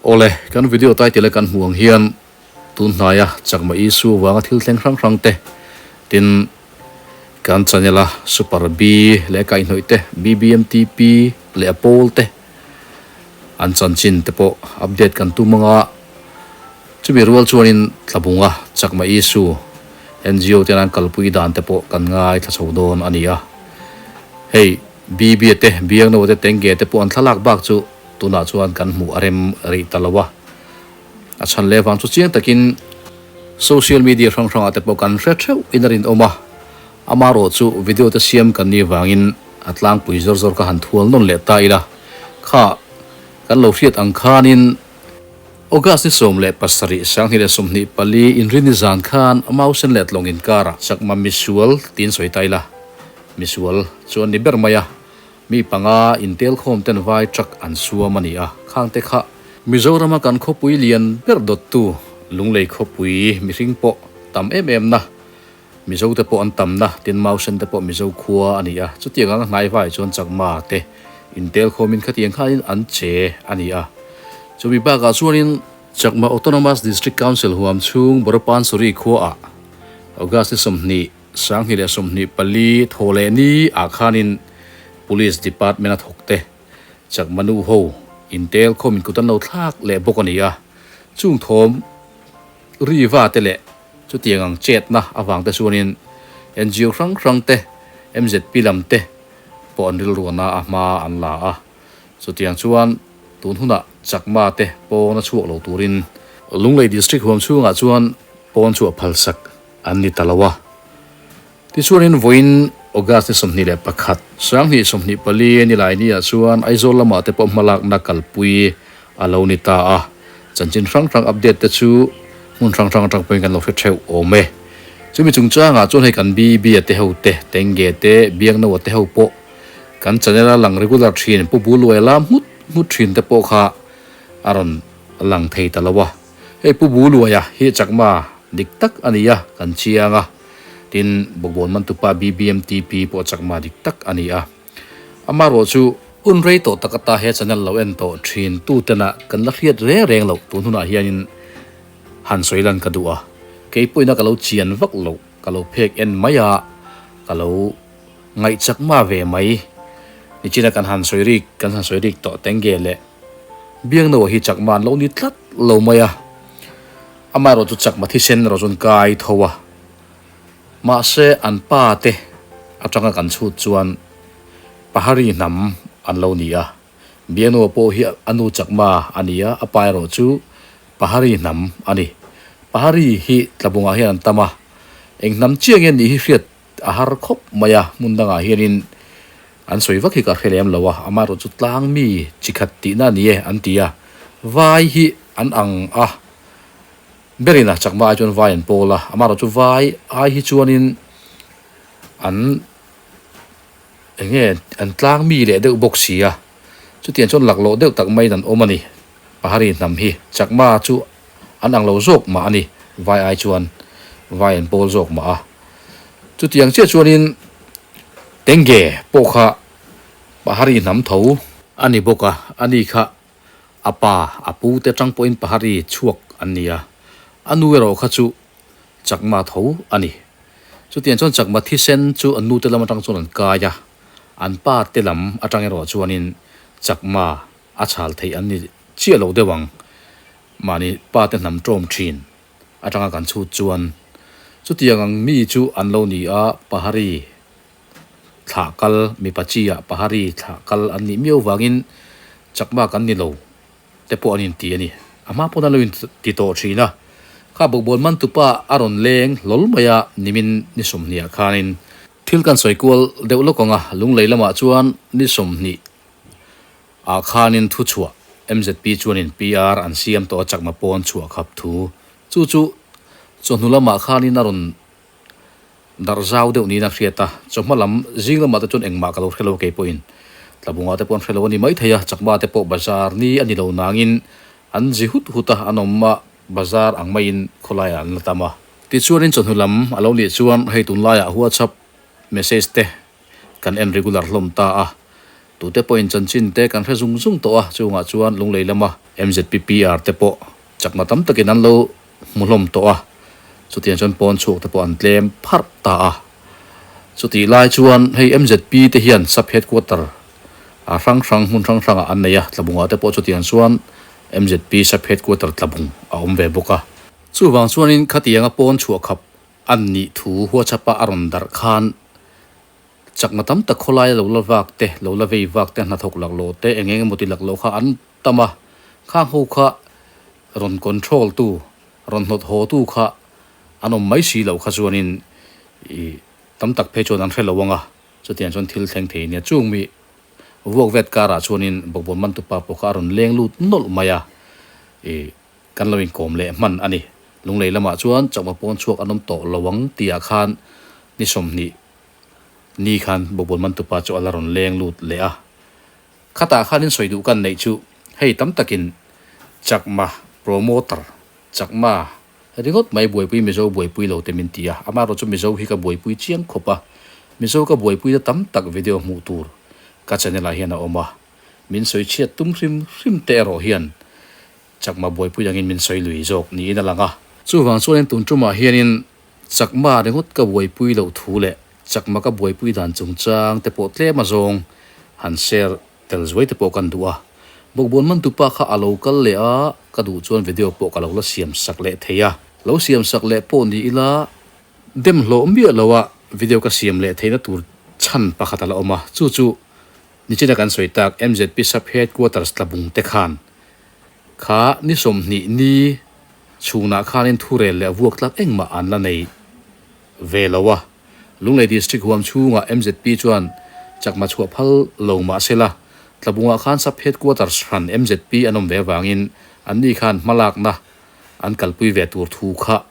Awle, kan video title a kan hmuh ang hian tun hnaia Chakma issue vanga thil thleng hrang hrang te, tin kan channel a Super B leh a kaihhnawih te, BBMTP leh a pawl te an chanchin te pawh update kan tum anga chumi rual chuanin Tlabunga Chakma issue NGO ten an kalpui dan te pawh kan ngaithla chho dawn a ni a. Hei BB te, Biangno te, Tengge te pawh an thlalak bak chu Tunah chuan kan hmuh a rem rih ta lo a, a chhan leh vang chu chiang takin social media hrang hrangah te pawh kan hre theuh in a rinawm a, amarawh chu video te siam kan nih vangin a tlangpui zawr zawr kha han thual nawn leh ta ila, kha kan lo hriat ang khanin August ni 17 2024 inrini zan khan Mausen leh Tlawng inkarah Chakma misual tiin sawi ta ila, misual chu an ni ber mai a. Mi panga intelkhawm ten vai truck an suam a ni a, khangte kha Mizorama kan khawpui lian ber dawttu Lunglei khawpui mihring pawh tam em em na, Mizo te pawh an tam na, tin Mausen te pawh Mizo khua a ni a, chutiang anga hnai vai chuan Chakma te intelkhawmin khatiang khanin an che a ni a. Chumi bakah chuanin Chakma Autonomous District Council huam chhung Boropansuri khuaah August ni 20, 2024 thaw leh ni ah khanin Police Department a thawk te Chakma nu ho intel khawm in kut an lo thlak leh bawk a ni a, chung thawm ri va te leh chutiang ang chetna avang te chuanin NGO hrang hrang te MZP lam te pawh an rilruana a hma an la a, chutiang chuan tun hunah Chakma te pawn a chhuak lo turin Lunglei District huam chhungah chuan pawn chhuah phalsak an ni ta lo a. Tichuanin vawiin August ni 21, 2024 ni lai niah chuan Aizawl lamah te pawh hmalakna kalpui a lo ni ta a. Chanchin hrang hrang update te chu hmun hrang hrang atang pawhin kan lo hre theuh awm e. Chumi chungchangah chuan hei kan BB a te ho te, Tengge te, Biangnoa te ho pawh kan channel a lang regular thin Pu Buluai lam nghut nghut thin te pawh kha a rawn lang thei ta lo a. Hei Pu Buluaia hi Chakma dik tak a ni a, kan chiang a. Tin, Bawkbawn Mantupa BBMTP pawh Chakma dik tak a ni a. Amaherawh chu hun rei tawh tak ata he channel lo en tawh thin tutena kan la hriat reng reng loh tun hunah hianin han sawi lan ka duh a. Kei pawhin a ka lo chian vak loh, ka lo phek en mai a, ka lo ngaih Chakma ve mai. Nichina kan han sawi rik, kan han sawi rik tawh tenge le. Biangnoa hi Chakma an lo ni tlat lo mai a, amaherawh chu Chakma thisen erawh chuan kai tho a, mahse an pa te atanga kan chhut chuan Pahari hnam an lo ni a, Biangnoa pawh hi a nu Chakma a ni a, a pa erawh chu Pahari hnam a ni. Pahari hi Tlabungah hian an tam a, eng hnam chiah nge nih hi hriat A har khawp mai a, hmun dangah hianin an sawi vak hi ka hre lem lo a, amaherawh chu tlang mi chi khat tihna a ni e an ti a, vai hi an ang a, berin a chakma ai chuan vai an pawl a, amaherawh chu vai ai hi chuanin an eng nge an tlang mi leh deuh bawk si a, chutiang chuan laklawh deuh tak maiin an awm a ni, Pahari hnam hi chakma chu an ang lo zawk mah a ni, vai ai chuan vai an pawl zawk mah a. Chutiang chiah chuanin Tengge pawh kha Pahari hnam tho a ni bawk a, ani kha a pa, a pu te atang pawhin Pahari chhuak an ni a, a nu erawh kha chu Chakma tho a ni. Chutiang chuan Chakma thisen chu an nu te lam atang chuan an kai a, an pa te lam atang erawh chuanin Chakma a chhal theih an ni chiah lo deuh ang. Mahni pa te hnam tawm thin atanga kan chhut chuan chutiang ang mi chu an lo ni a, Pahari thlah kal mipa chi ah Pahari thlah kal an nih miau vangin Chakma kan ni lo te pawh an inti a ni. A hma pawn an lo inti tawh thin a, kha bawkbawn man tupa a rawn leng hlawl mai a, nimin ni 20 ah khanin thil kan sawi kual deuh lawk ang a, Lunglei lamah chuan ni 20 ah khanin thu chhuah MZP chuanin PR an siam tawh a chakma pawn chhuah khap thu chu chu chawhnu lamah khanin a rawn darh zau deuh niin a hriat a, chawhma lam zing lamah te chuan engmah ka lo hre lo kei pawhin tlabungah te pawh an hre lo a ni maithei a, chakma te pawh bazar ni a ni lo nangin an zi hut hut a, an awm a bazar ang maiin khawlaiah an la tam a. Tichuanin chawhnu lam a lo nih chuan hei tunlaiah WhatsApp message te kan en regular hlawm ta a. Tute pawhin chanchin te kan hre zung zung tawh a, chungah chuan Lunglei lama MZPPR te pawh chakna tam takin an lo hmu hlawm tawh a, chutiang chuan pawn chhuak te pawh an tlem pharh ta a. Chutih lai chuan hei MZP te hian sub headquarter a hrang hrang hmun hrang hrangah an nei a, Tlabungah te pawh chutiang chuan MZP sub headquarter Tlabung a awm ve bawk a. Chuvang chuanin khatianga pawn chhuah khap an nih thu WhatsApp-a a rawn darh khan Chakna tam tak khawlaia lo la vak te, lo la vei vak te, hnathawk laklawh te, eng eng emaw ti laklawh kha an tam a, khang ho kha rawn control tu, rawn hnawt haw tu kha an awm mai si loh kha chuanin ih tam tak phei chuan an hre lo ang a, chutiang chuan thil thleng thei nia. Chung mi vuak vet karah chuanin bawkbawn mantupa pawh kha a rawn leng lut nawlh mai a, ih kan lo inkawm leh hman a ni. Lunglei lamah chuan chakma pawn chhuak an awm tawh lo ang tihah khan ni 20 Ni khan Bawkbawn Mantupa chu a la rawn leng lut leh a. Khatah khanin sawi duh kan neih chu hei tam takin Chakma promoter, Chakma ringawt mai buaipui Mizo buaipui lo te min ti a, amaherawh chu Mizo hi ka buaipui chiang khawp a, Mizo ka buaipuina tam tak video hmuh tur ka channel ah hian a awm a, min sawi chhiat tum hrim hrim te erawh hian Chakma buaipui angin min sawi lui zawk niin a lang a. Chuvang chuanin tun tumah hianin Chakma ringawt ka buaipui loh thu leh Chakma ka buaipui dan chungchang te pawh tlem a zawng han share tel zuai te pawh kan duh a. Bawkbawn mantupa kha a lo kal leh a, ka duh chuan video pawh ka lo la siam sak leh thei a. Lo siam sak leh pawh ni ila dem hlawh miah lo a video ka siam leh theihna tur chhan pakhat a la awm a, chu chu nichina kan sawi tak MZP Sub Headquarters Tlabung te khan Kha ni 20 ni chhunah khanin thurel leh vuak tlak engmah an la nei ve lo a. Lunglei District huam chhungah MZP chuan chakma chhuah phal lo mah se la, Tlabungah khan Sub Headquarters hran MZP an awm ve avangin anni khan hmalakna an kalpui ve tur thu kha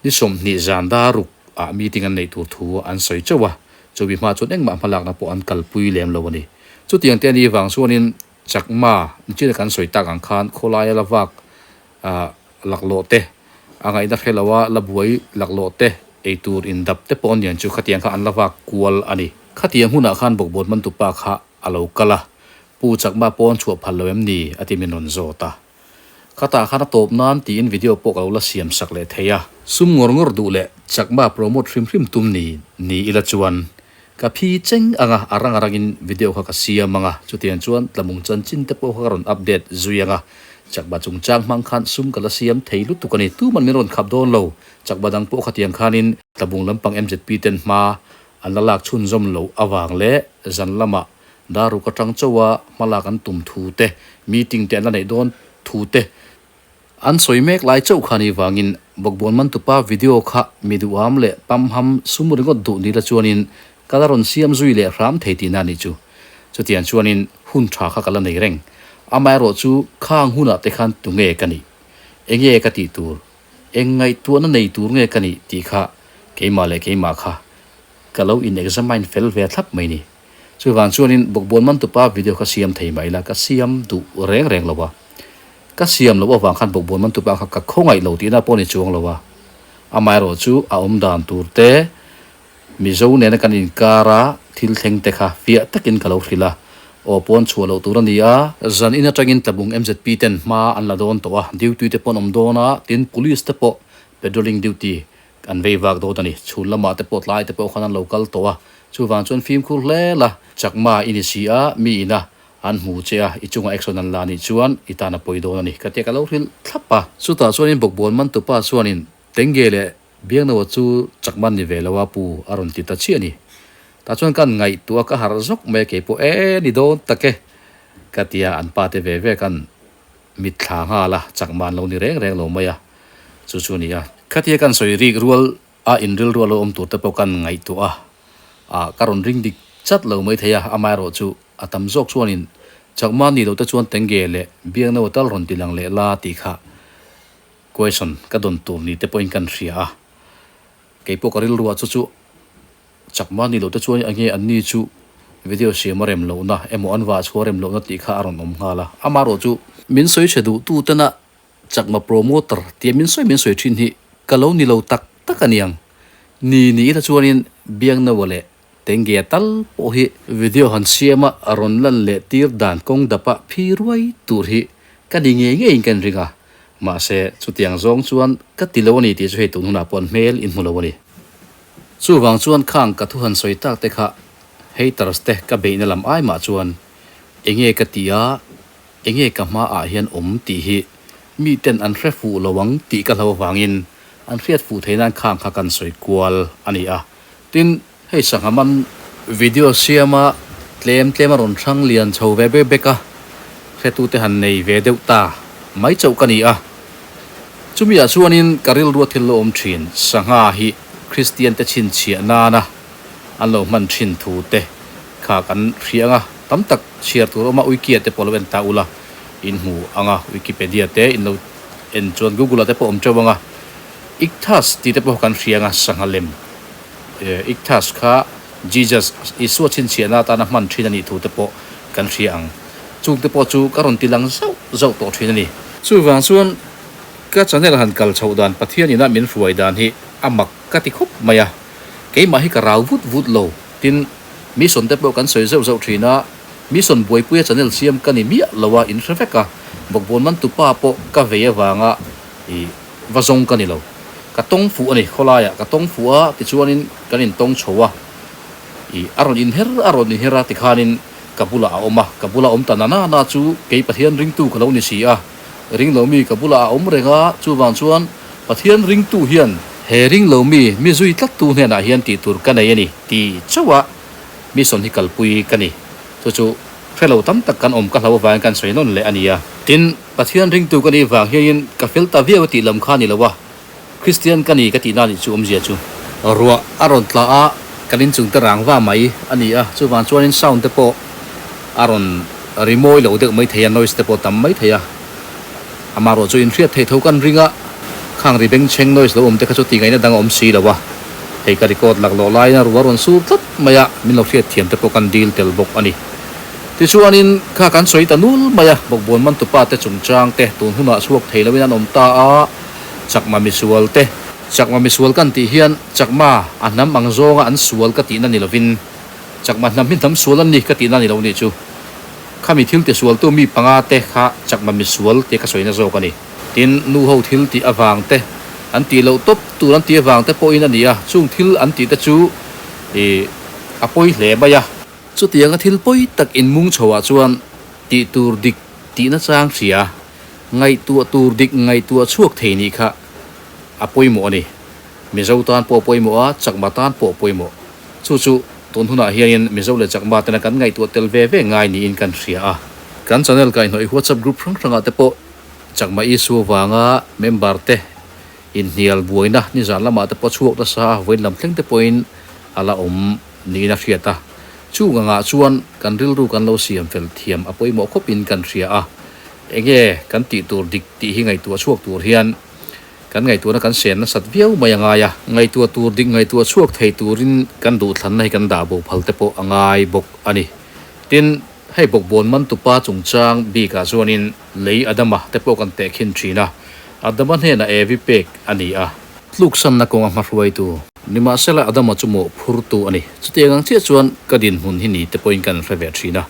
ni 20 zan daruk ah meeting an neih tur thu an sawi chauh a, chumi hma chuan engmah hmalakna pawh an kalpui lem lo a ni. Chutiang te a nih vang chuanin Chakma, nichina kan sawi tak ang khan khawlaia la vak laklawh te, a ngaihna hre loa la buai laklawh te, eitur indap te pawh a niang chu khatiang kha an la vak kual a ni. Khatiang hunah khan bawkbawn mantupa kha a lo kal a, Pu Chakma pawn chhuah phal lo em ni? a ti min rawn zawt a. Khatah khan a tawp nan tiin video pawh ka lo la siam sak leh thei a. Sum ngawr ngawr duh leh Chakma promote hrim hrim tum ni ni ila chuan ka phi cheng ang a, a rang a rangin video kha ka siam ang a, chutiang chuan Tlamung chanchin te pawh kha ka rawn update zui ang a. Chakma chungchang hmang khan sum ka la siam thei lutuk a ni, tuman min rawn khap dawn lo. Chakma dang pawh khatiang khanin Tlabung lampang MZP ten hma an la lak chhunzawm loh avang leh zan lamah Daruk atang chauha hmalak an tum thu te, meeting te an la neih dawn thu te an sawi mek lai chauh kha ni vangin Bawkbawn Mantupa video kha mi duham leh pamham sum ringawt duh ni la chuanin ka la rawn siam zui leh hram thei tihna a nih chu. Chutiang chuanin hun tha kha ka la nei reng. Amaherawh chu khang hunah te khan tunge ka nih? Enge ka tih tur? Eng ngaihtuahna nei tur nge ka nih tih kha keimah leh keimah kha ka lo in examine fel ve thlap mai ni. Chuvang chuanin Bawkbawn Mantupa video kha siam thei mah ila ka siam duh reng reng lo a. Ka siam loh avang khan Bawkbawn Mantupa kha ka khawngaih lo tihna pawh ni chuang lo a. Amaherawh chu a awm dan tur te, Mizo nena kan inkar a thil thleng te kha fiah takin ka lo hrilh a. Aw pawn chhuah loh tur a ni a. Zan in atangin Tlabung MZP ten hma an la dawn tawh a, duty te pawh an awm dawn a, tin Police te pawh patrolling duty An vei vak dawt a ni. Chhun lamah te pawh tlai te pawh khan an lo kal tawh a, chuvang chuan fimkhur hle la, Chakma i ni si a, mi ina an hmu che a, i chunga action an la nih chuan i tan a pawi dawn a ni ka tia ka lo hrilh thlap a. Chutah chuanin Bawkbawn Mantupa chuanin Tenge leh Biangnoa chu Chakma ni ve lo a pu a rawn ti ta chiah a ni. Tah chuan kan ngaihtuah ka harh zawk mai a keipawh e ni dawn tak e ka tia an pa te ve ve khan mitthla nghal a, chakma an lo ni reng reng lo mai a, chu chu a ni a. Khatia kan sawi rik rual a inril rual lo awm tur te pawh kan ngaihtuah a, ah ka rawn ring dik chat lo mai thei a, amaherawh chu a tam zawk chuanin chakma ni loh te chuan tenge leh biakno tal rawn ti lang leh la tih kha question ka dawn tur ni te pawhin kan hria a, keipawh ka rilruah chu chu Chakma ni loh te chuan enge an ni chu video siam a rem lohna emaw an vah chhuah rem lohna tih kha a rawn awm nghal a. Amaherawh chu min sawi chhe duh tu tena Chakma promoter tia min sawi min sawi thin hi ka lo ni lo tak tak a niang. Ni ni ila chuanin Biangnoa leh Tengge tal pawh hi video han siama rawn lan leh tir dan kawng dapa phi ruai tur hi ka ni ngei ngeiin ka inring a, mahse chutiang zawng chuan ka ti lo a ni tih chu hei tun hunah pawh an hmel in hmu lo a ni. Chuvang chuan khang ka thu han sawi tak te kha haters te ka beihna lam ai mah chuan enge ka ti a, enge ka hma ah hian awm tih hi miten an hre fuh lo ang tih ka hlo avangin an hriat fuh theih nan khang kha kan sawi kual a ni a. Tin, hei sangha man video siama tlem tlem a rawn hrang lian chho ve bek bek a, hretute han nei ve deuh ta mai chauh ka ni a. Chumi ah chuanin ka rilrua thil lo awm thin sangha hi Kristian te chhinchhiah nana an lo hman thin thu te kha kan hria anga tam tak chhiar tur awm a, Wikia te pawh lo en ta ula in hmu anga Wikipedia te in lo en chuan Google ah te pawh awm teuh anga Ichthus tih te pawh kan hria anga sangha lem Ichthus kha Jesus Isua chhinchhiahna atana hman thin a nih thu te pawh kan hria ang. Chung te pawh chu ka rawn ti lang zauh zauh tawh thin a ni. Chuvang chuan ka channel han kal chhoh dan Pathian ina min hruai dan hi a mak ka ti khawp mai a, keimah hi ka rau vut vut lo. Tin, mission te pawh kan sawi zauh zauh thin a, mission buaipuia channel siam ka ni miah lo a, in hre vek a, bawkbawn man tupa pawh ka vei avanga i va zawng ka ni lo. Ka tawng fuh a ni, khawlaiah ka tawng fuh a, tichuanin kan intawng chho a, i a rawn inher a rawn inher a tikhanin ka bulah a awm a, ka bula awm ta na na na chu kei Pathian ringtu ka lo ni si a, ring lo mi ka bulah a awm reng a, chuvang chuan Pathian ringtu hian he ring lo mi mi zui tlattu hnenah hian tih tur ka nei a ni ti chauh a mission hi kalpui ka ni. Chu chu hre lo tam tak kan awm ka hlo avangin kan sawi nawn leh a ni a. Tin, Pathian ringtu ka nih vang hianin ka fel ta viau a tih lam kha a ni lo a, Kristian ka ni ka tihna nih chu awmzia chu. Ruah a rawn tla a, kan inchung te rang va mai a ni a, chuvang chuanin sound te pawh a rawn ri mawi lo deuh mai thei a, noise te pawh tam mai thei a, amaherawh chu inhriat theih tho kan ring a, khang ri bengchheng noise lo awm te kha chu tihngaihna dang a awm si lo a, hei ka record laklawh laiin a ruah a rawn sur tlat mai a, min lo hriat thiam te pawh kan dil tel bawk a ni. Tichuanin kha kan sawi ta nul mai a, bawkbawn mantupa te chungchang te tun hunah chhuak thei loin an awm ta a, Chakma misual te. Chakma misual kan tih hian Chakma a hnam ang zawnga an sual ka tihna ni lovin Chakma hnam hi hnam sual an ni ka tihna ni lo nih chu. Khami thil tisualtu mi panga te kha Chakma misual tia ka sawina zawk a ni. Tin, nu ho thil tih avang te, an tih loh tawp tur an tih avang te pawhin a ni a, chung thil an tih te chu ih a pawi hle mai a. Chutianga thil pawi tak inmung chhoah chuan tih tur dik tihna chang hria. Ngaihtuah tur dik ngaihtuah chhuak thei nih kha a pawimawh a ni. Mizo tan pawh a pawimawh a, Chakma tan pawh a pawimawh. Chu chu tun hunah hianin Mizo leh Chakma tena kan ngaihtuah tel ve ve ngai niin kan hria a. Kan channel kaihhnawih WhatsApp group hrang hrangah te pawh Chakma issue avanga member te inhnial buaina nizan lamah te pawh chhuak nasa a, vawiin lam thleng te pawhin a la awm niin a hriat a. Chung angah chuan kan rilru kan lo siam fel thiam a pawimawh khawpin kan hria a. Enge kan tih tur dik tih hi ngaihtuah chhuak tur hian kan ngaihtuahna kan sen nasat viau mai a ngai a. Ngaihtuah tur dik ngaihtuah chhuak thei turin kan duhthlanna hi kan dah bo phal te pawh a ngai bawk a ni. Tin, hei bawkbawn man tupa chungchang bikah chuanin lei Adama te pawh kan tehkhin thin a, Adama hnenah Evi pek a ni a. Tluksanna kawnga hmahruaitu. Nimahsela Adama chu mawhphurtu a ni. Chutiang ang chiah chuan ka dinhmun hi ni te pawhin kan hre ve thin a.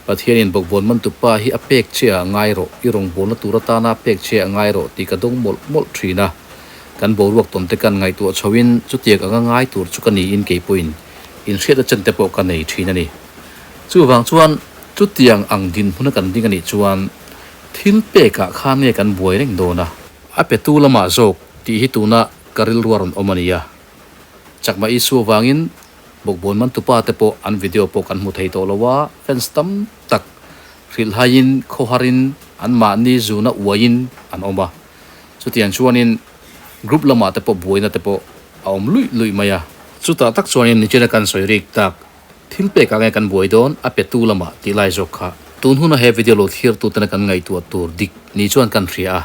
Pathianin bawkbawn man tupa hi a pek che ah ngai rawh, i rawngbawlna tur atana a pek che ah ngai rawh tih ka dawng mawlh mawlh thin a. Kan boruak tawn te kan ngaihtuah chhoin chutiang anga ngai tur chu ka niin kei pawhin inhriatna chen te pawh ka nei thin a ni. Chuvang chuan chutiang ang dinhmuna kan ding a nih chuan thil pekah khan nge kan buai reng dawn a? A petu lamah zawk tih hi tuna ka rilru a rawn awm a nia. Chakma issue avangin Bawkbawn man tupa te pawh an video pawh kan hmu thei tawh lo a, fans tam tak hrilhhaiin khawharin an mahni zuna uaiin an awm a. Chutiang chuanin group lamah te pawh buaina te pawh a awm luih luih mai a. Chutah tak chuanin nichina kan sawi rik tak thil pekah nge kan buai dawn a petu lamah tih lai zawk kha tun huna he video lo thlir tutena kan ngaihtuah tur dik ni chuan kan hria a.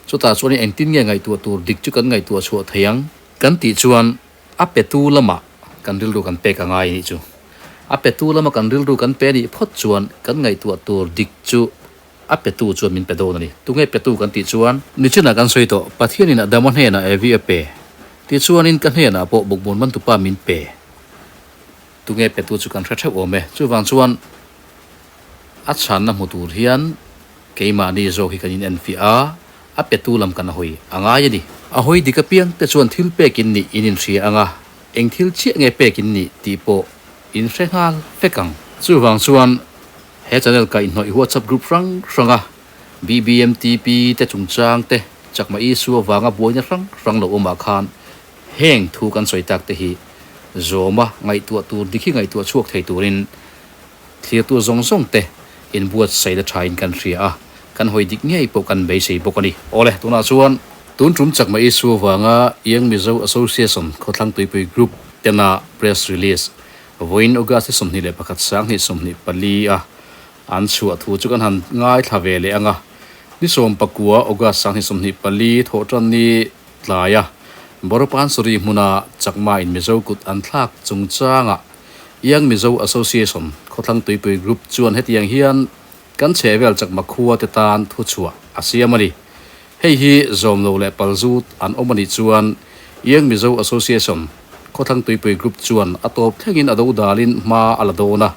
Chutah chuanin engtin nge ngaihtuah tur dik chu kan ngaihtuah chhuah thei ang kan tih chuan A petu lamah kan rilru kan pek a ngai nih chu. A petu lama kan rilru kan pe nih phawt chuan kan ngaihtuah tur dik chu a petu chuan min pe dawn a ni. Tunge petu kan tih chuan? Nichinah kan sawi tawh, Pathianin Adama hnenah Evi a pe. Tichuanin ka hnenah pawh bawkbawn bantupa min pe. Tunge petu chu kan hre theuh awm e. Chuvang chuan a chhanna hmu tur hian keimahni zawk hi kan inenfiah a, a petu lam kan hawi a ngai a ni. A hawi dik apiang te chuan thil pek in nih in inhria ang a, eng thil chiah nge pek in nih tih pawh in hre nghal vek ang. Chuvang chuan he channel kaihhnawih WhatsApp group hrang hranga BBMTP te chungchang te Chakma issue avanga buaina hrang hrang lo awmah khan Heng thu kan sawi tak te hi zawma ngaihtuah tur dik hi ngaihtuah chhuak thei turin thlirtu zawng zawng te inbuatsaihna thain kan hria a, kan hawi dik ngei pawh kan beisei bawk a ni. Awle, tunah chuan tun tum Chakma issue avanga Young Mizo Association Khawthlang Tuipui Group tena press release vawiin August ni 21 2024 a an chhuah thu chu kan han ngaithla ve leh ang a, ni 19 August 2024 thawhtan ni Tlaia Boropansuri hmuna Chakma in Mizo kut an thlak chungchangah Young Mizo Association Khawthlang Tuipui Group chuan hetiang hian kan chhehvel Chakma khua te tan thuchhuah a siam a ni. Hei hi zawm lo leh palzut an awm a nih chuan Young Mizo Association Khawthlang Tuipui Group chuan a tawp thlengin a do dalin hma a la dawn a.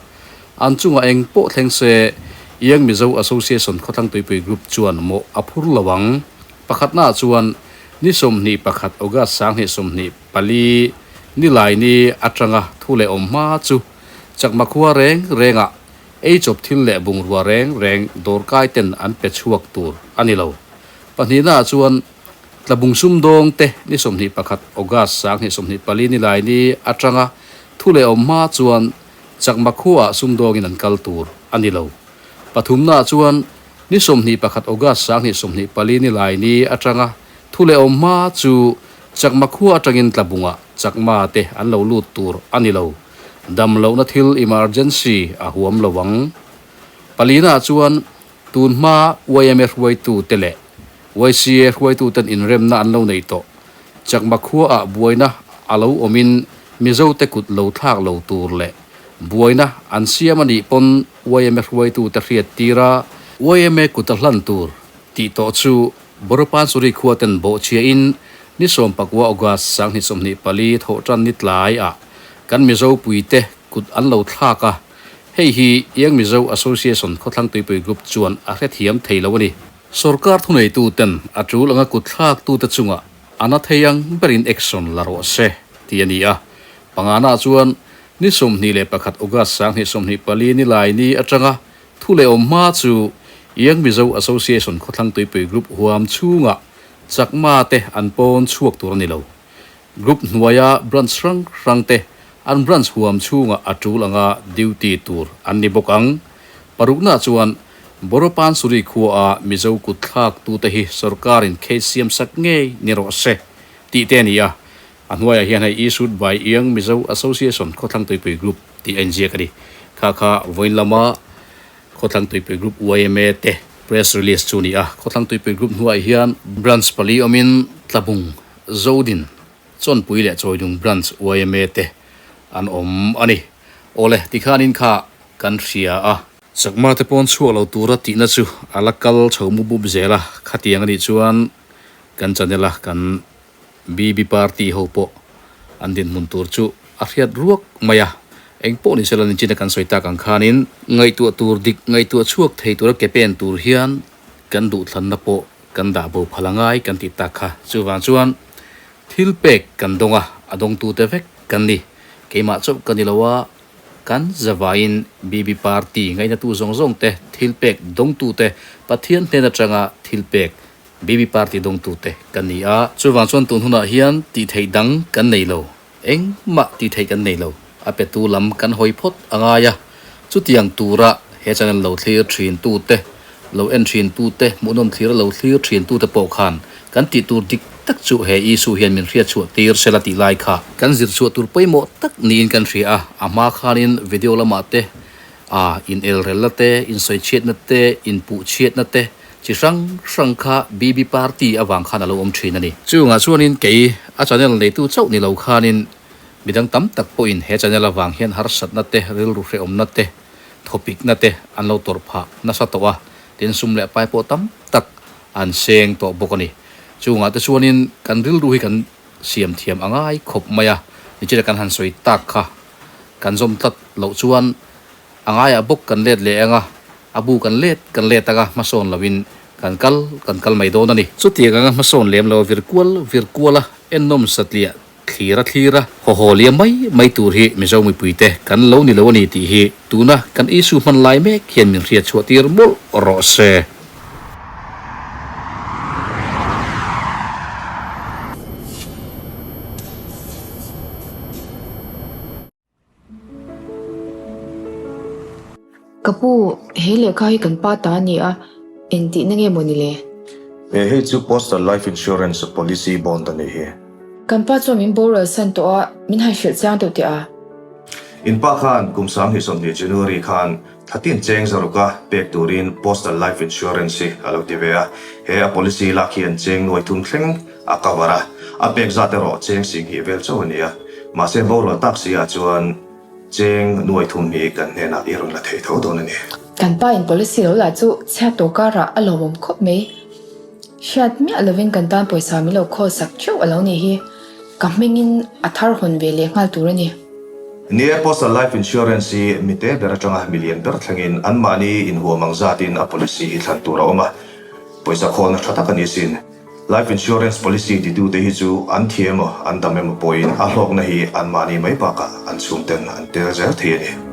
An chungah eng pawh thleng se Young Mizo Association Khawthlang Tuipui Group chuan mawh a phur lo ang. Pakhatnaah chuan ni 21 August 2024 Nilaini atanga thu leh awm hma chu Chakma khua reng rengah ei chawp thil leh bungrua reng reng dawrkai ten an pe chhuak tur a ni lo. Pahnihnaah chuan Tlabung sumdawng te ni 21 August 2024 Nilaini atanga thu leh awm hma chuan Chakma khuaah sumdawngin an kal tur a ni lo. Pathumnaah chuan ni 21 August 2024 ni lai ni atanga thu leh awm hma chu Chakma khua atangin Tlabungah Chakma te an lo lut tur a ni lo. Dam lohna thil emergency a huam lo ang. Palinaah chuan tun hma yma hruaitu te leh YCA hruaitu ten inremna an lo nei tawh. Chakma khuaah buaina a lo awmin Mizo te kut lo thlak lo tur leh buaina an siam a nih pawn yma hruaitute hriat tir a, yma kut a hlan tur tih tawh chu Boropansuri khua ten bawhchhiahin ni 19 August 2024 thawhtan ni tlai ah kan Mizo puite kut an lo thlak a, hei hi Young Mizo Association Khawthlang Tuipui Group chuan a hrethiam thei lo a ni. Sorkar thuneitu ten a tul anga kut thlaktute chungah a na thei ang berin action la rawh se tih a ni a, pangana chuan Ni 21 August 2024 ni lai ni atanga thu leh awm hma chu Young Mizo Association Khawthlang Tuipui Group huam chhungah Chakma te an pawn chhuak tur a ni lo. Group hnuaia branch hrang hrang te an branch huam chhungah a tul anga duty tur an ni bawk ang. Parukna chuan Boropansuri khuaa Mizo kut thlak tute hi sorkarin case siam sak ngei ni rawh se tih te a ni a. A hnuaiah hian hei Issued by Young Mizo Association Khawthlang Tuipui Group tih a inziak a ni. Kha kha vawiin lama Khawthlang Tuipui Group yma te press release chu a ni a. Khawthlang Tuipui Group hnuaiah hian Branch pali awmin Tlabung, Zodin, Chawnpui leh Chawidung Branch yma te an awm a ni. Awle, tikhanin kha kan hria a. Chakma te pawn chhuak lo tura tihna chu a la kal chho mup mup zel a, khatiang a nih chuan kan channel a kan BB party ho pawh an dinhmun tur chu a hriat ruak mai a, eng pawh ni sela nichina kan sawi tak ang khanin ngaihtuah tur dik ngaihtuah chhuak thei tura ke pen tur hian kan duhthlanna pawh kan dah bo phal angai kan tih tak kha. Chuvang chuan thil pek kan dawng a, a dawngtute vek kan ni. Keimah chauh ka ni lo a, kan zavaiin BB party ngaihnatu zawng zawng te, thil pek dawngtute Pathian hnen atanga thil pek BB Party dawngtute kan ni a, chuvang chuan tun hunah hian tih theih dang kan nei lo, engmah tih theih kan nei lo, a petu lam kan hawi phawt a ngai a, chutiang tura he channel lo thlir thin tute, lo en thin tute, hmuhnawm thlir a lo thlir thin tute pawh khan kan tih tur dik tak chu he issue hian min hriatchhuah tir sela tih lai kha kan zirchhuah tur pawimawh tak niin kan hria a, a hma khanin video lamah te a in elrelna te, insawichhiatna te, inpuhchhiatna te, Chi hrang hrang kha BB Party avang khan a lo awm thin a ni. Chungah chuanin kei a channel neitu chauh ni lo khanin midang tam tak pawhin he channel avang hian harsatna te, rilru hrehawmna te, thawpikna te an lo tawrh phah nasa tawh a, tin sum leh pai pawh tam tak an seng tawh bawk a ni. Chungah te chuanin kan rilru hi kan siam thiam a ngai khawp mai a, nichina kan han sawi tak kha. kan zawm tlat loh chuan a ngaiah bawk kan let leh ang a, a bu kan let kan let ang a, hmasawn loin kan kal kan kal mai dawn a ni. Chutiang anga hmasawn lem lo vir kual vir kual a, ennawm satliah thlir a thlir a, haw haw liam mai mai tur hi Mizo mipuite kan lo ni lo a ni tih hi tuna kan issue hman lai mek hian min hriat chhuah tir mawlh rawh se. Ka pu, he lehkha hi kan pa ta a ni a, engtihna nge maw ni le? He hei chu Postal Life Insurance Policy Bond a nih hi. Kan pa chuan min boral san tawh a, min han hrilh chiang deuh teh a. In pa khan kum 2020 January khan Thlatin cheng zaruka pek turin Postal Life Insurance hi a lo ti ve a, he a policy lak hian cheng nuai thum thleng a cover a, a pek zat erawh cheng singhnih vel chauh a ni a, mahse borual tak si ah chuan cheng nuai thum hi kan hnenah i rawn la thei tho dawn a ni. Kan pa in policy lo lah chu chhiat tawh karah a lawmawm khawp mai. Hriat miah lovin kan tan pawisa min lo khawl sak theuh a lo nih hi. Ka hmingin a thar hawn ve leh nghal tur a ni. Ni e, Postal Life Insurance hi mite ber atanga milian ber thlengin anmahni inhuam ang zatin a policy hi thlan tur a awm a, pawisa khawlna tha tak a ni sin. Life Insurance policy titute hi chu an thi emaw an dam emaw pawhin a hlawkna hi anmahni mai bakah an chhungten an tel zel thei a ni.